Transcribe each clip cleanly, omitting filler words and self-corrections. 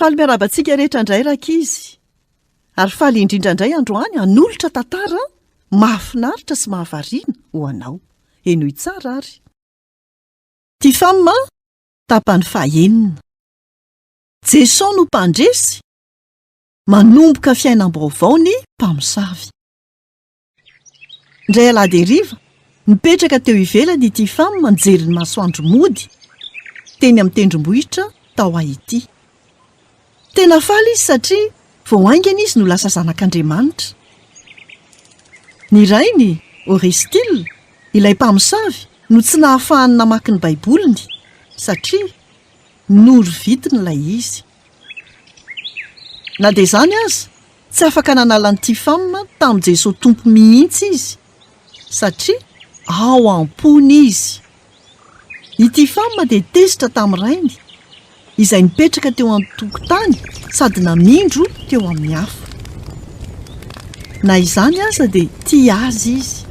Faly miarahaba antsika rehetra indray rankizy. Ary faly indrindra indray androany hanolotra tantara mahafinaritra sy mahavariana ho anao. Henoy tsara ary. Tifam tapany fahenina. Jesoa no mpandresy, manomboka fiainam-baovao ny mpamosavy. Indray alahady hariva, nipetraka teo ivelany i Tifam nijery ny masoandro mody teny amin'ny tendrombohitra tao Haiti. Tena faly izy satria vao haingana izy no lasa zanak'Andriamanitra. Ny rainy, Orestil, ilay mpamosavy, no tsy nahafahany namaky ny Baiboliny satria norovitiny ilay izy. Na dia izany aza, Tsy afaka nanala an'i Tifam tamin'i Jesoa Tompo mihitsy izy satria ao am-pony izy. I Tifam dia tezitra tamin'ny rainy, izay nipetraka teo an-tokotany sady namindro teo amin'ny hafa. Na izany aza dia tia azy izy.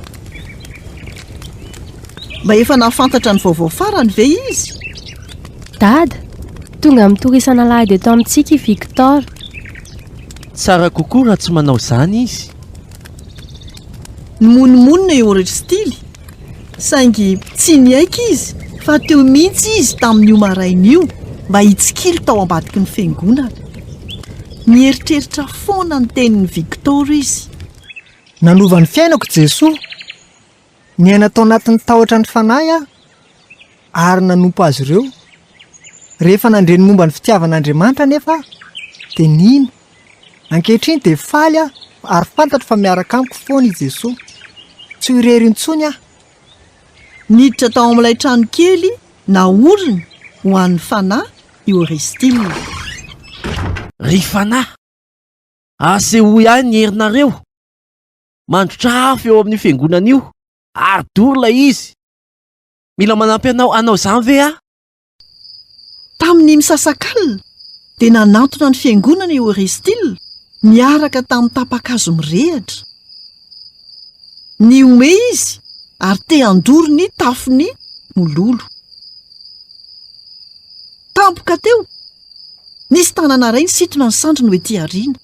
Mba efa nahafantatra ny vaovao farany ve izy? Dada, tonga mitory isan'alahady eto amintsika i Victor. Tsara kokoa raha tsy manao izany izy. Nimonomonona i Orestily, saingy tsy niaiky izy fa teo mihitsy izy tamin'io maraina io mba hitsikilo tao ambadiky ny fiangonana. Nieritreritra foana ny tenin'i Victor izy. Nanova ny fiainako Jesoa. Niaina tao anatin'ny tahotra ny fanahy aho ary nanompo azy ireo. Rehefa nandre ny momba ny fitiavan'Andriamanitra anefa aho dia nino. Ankehitriny dia faly aho ary fantatro fa miaraka amiko foana i Jesoa. Tsy ho irery intsony aho. Niditra tao amin'ilay trano kely naoriny ho an'ny fanahy i Orestile. Ry fanahy, asehoy ahy ny herinareo! Mandrotra afo eo amin'io fiangonana io ary doro ilay izy. Mila manampy anao hanao izany ve aho? Tamin'ny misasakalina dia nanantona ny fiangonana i Orestil niaraka tamin'ny tapa-kazo mirehitra. Nihomehy izy ary te handoro ny tafon'ny mololo. Tampoka teo, nisy tanana iray nisintona ny sandriny ho ety aoriana.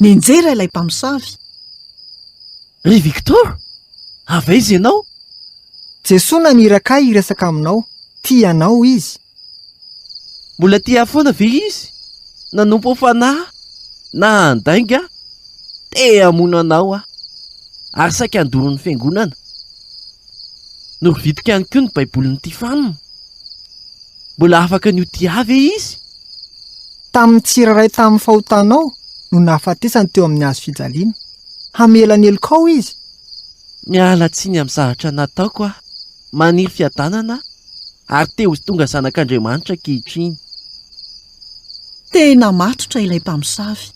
Nianjera ilay mpamosavy. Ry Victor, avy aiza ianao? Jesoa naniraka ahy hiresaka aminao, tia anao Izy. Mbola tia ahy foana ve Izy? Nanompo fanahy na handainga aho, te hamono anao aho, ary saika handoro ny fiangonana. Norovitiko ihany koa ny Baibolin'i Tifam. Mbola afaka ny ho tia ahy ve Izy? Tamin'ny tsirairay tamin'ny fahotanao no nahafatesany teo amin'ny hazo fijaliana. Hamela ny helokao Izy. Miala tsiny amin'ny zavatra nataoko aho. Maniry fiadanana aho ary te ho tonga zanak'Andriamanitra ankehitriny. Tena matotra ilay mpamosavy.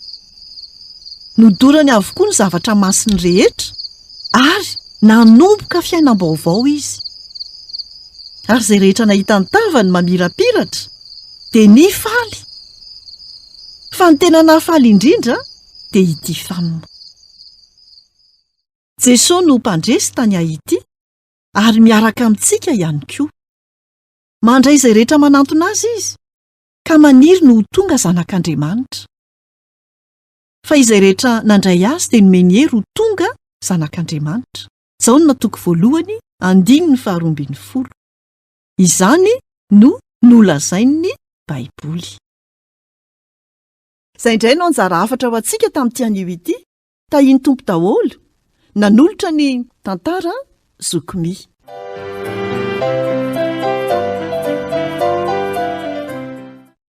Nodorany avokoa ny zavatra masiny rehetra ary nanomboka fiainam-baovao izy. Ary izay rehetra nahita ny tavany mamirapiratra dia nifaly. Fa ny tena nahafaly indrindra dia ity fam. Jesoa no mpandresy tany Haiti ary miaraka amintsika ihany koa. Mandray izay rehetra manantona Azy Izy ka maniry ny ho tonga zanak'Andriamanitra. Fa izay rehetra nandray Azy dia nomeny hery ho tonga zanak'Andriamanitra. Jaona toko voalohany andininy faharoa 12. Izany no nolazain'ny Baiboly. Izay indray no anjara hafatra ho antsika tamin'ity anio ity. Tahian'ny Tompo daholo. Nanolotra ny tantara Zoky Mi.